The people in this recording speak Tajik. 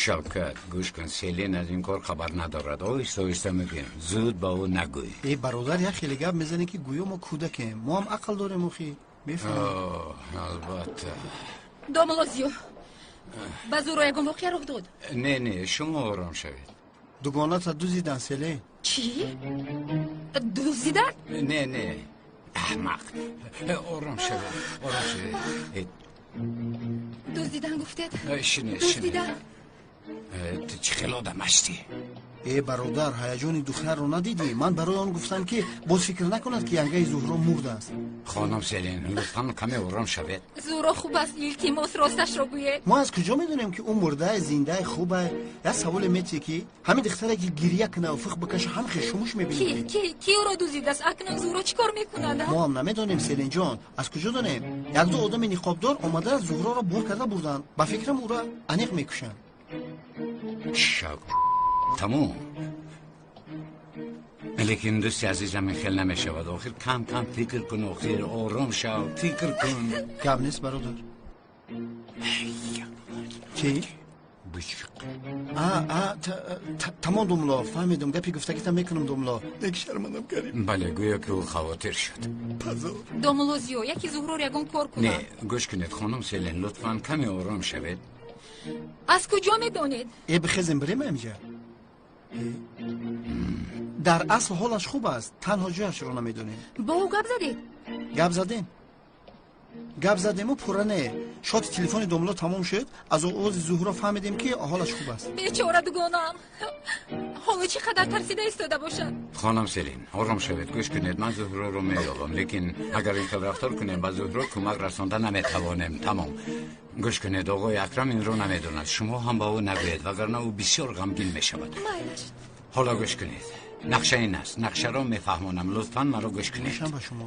Шавкат, гӯш кун, Селин аз ин кор хабар надорад. Оҳиста оҳиста мегӯем, зуд ба ӯ нагӯй. Э, бародар, як хеле гап мезанӣ, ки гӯё мо кӯдакем. Мо ҳам ақл дорем, охи, мефаҳмем. Албатта. Домулло Зиё, ба Зуҳро ягон воқеа рух дод? Не, шумо ором шавед. Дугоната дузидан, Селин. Чӣ, дуздидан? Не, аҳмақ, ором шавед, ором шавед. Дуздидан гуфтед? Шинед. Дуздидан. Ту чӣ хел одам ҳастӣ? Э, бародар, ҳаяҷони духтарро надидӣ? Ман барои он гуфтам, ки боз фикр накунад, ки янгаи Зуҳро мурдааст. Хонум Селин, лутфан каме ором шавед. Зуҳро хуб аст? Илтимос, росташро гӯед. Мо аз куҷо медонем, ки ӯ мурдае, зиндае, хубае? Як саволе метие, ки ҳамин духтаре, ки гирья кунаву фих бикаша, ҳам хел шумуш мебинем. Ки ӯро дуздидааст? Акнун Зуҳро чӣ кор мекунад? Мо ҳам намедонем, Селинҷон, аз куҷо донем? Якду одами ниқобдор омада, Зуҳроро бор карда бурданд. Ба фикрам, ӯро аниқ мекушанд. Шак тамом. Лекин, дӯсти азизам, ин хел намешавад. Охир кам кам фикр кун, охир ором шав, фикр кун. Гап нест, бародар. Чӣ? Тамом, домулло, фаҳмидум. Гапи гуфтагита мекунам, домулло. Нек, шармандам карим. Бале, гӯё ки ӯ хавотир шуд. Позор. Домулло Зиё, яке Зуҳрор ягон кор Не, кунад. гӯш кунед, хонум Селин, лутфан каме ором шавед. Аз куҷо медонед? Э, бихезем, бирем амҷа. Дар асл ҳолаш хуб аст, танҳо ҷояшро намедонем. Бо ӯ гап задед? Гап задем, гап задему пурра не. Шоти телефони домулло тамом шуд. Аз овози Зуҳро фаҳмидем, ки ҳолаш хуб аст. Бечора дугонаам, ҳоло чӣ қадар тарсида истода бошад. Хонум Селин, ором шавед, гӯш кунед, ман Зуҳроро меёбам, лекин агар ин хел рафтор кунем, ба Зуҳро кӯмак расонда наметавонем. Тамом, гӯш кунед, оғои Акрам инро намедонад, шумо ҳам ба ӯ нагӯед, вагарна ӯ бисёр ғамгин мешавад. Майлаш. Ҳоло гӯш кунед, нақша ин аст, нақшаро мефаҳмонам, лутфан маро гӯш кунед. Гӯшам ба шумо.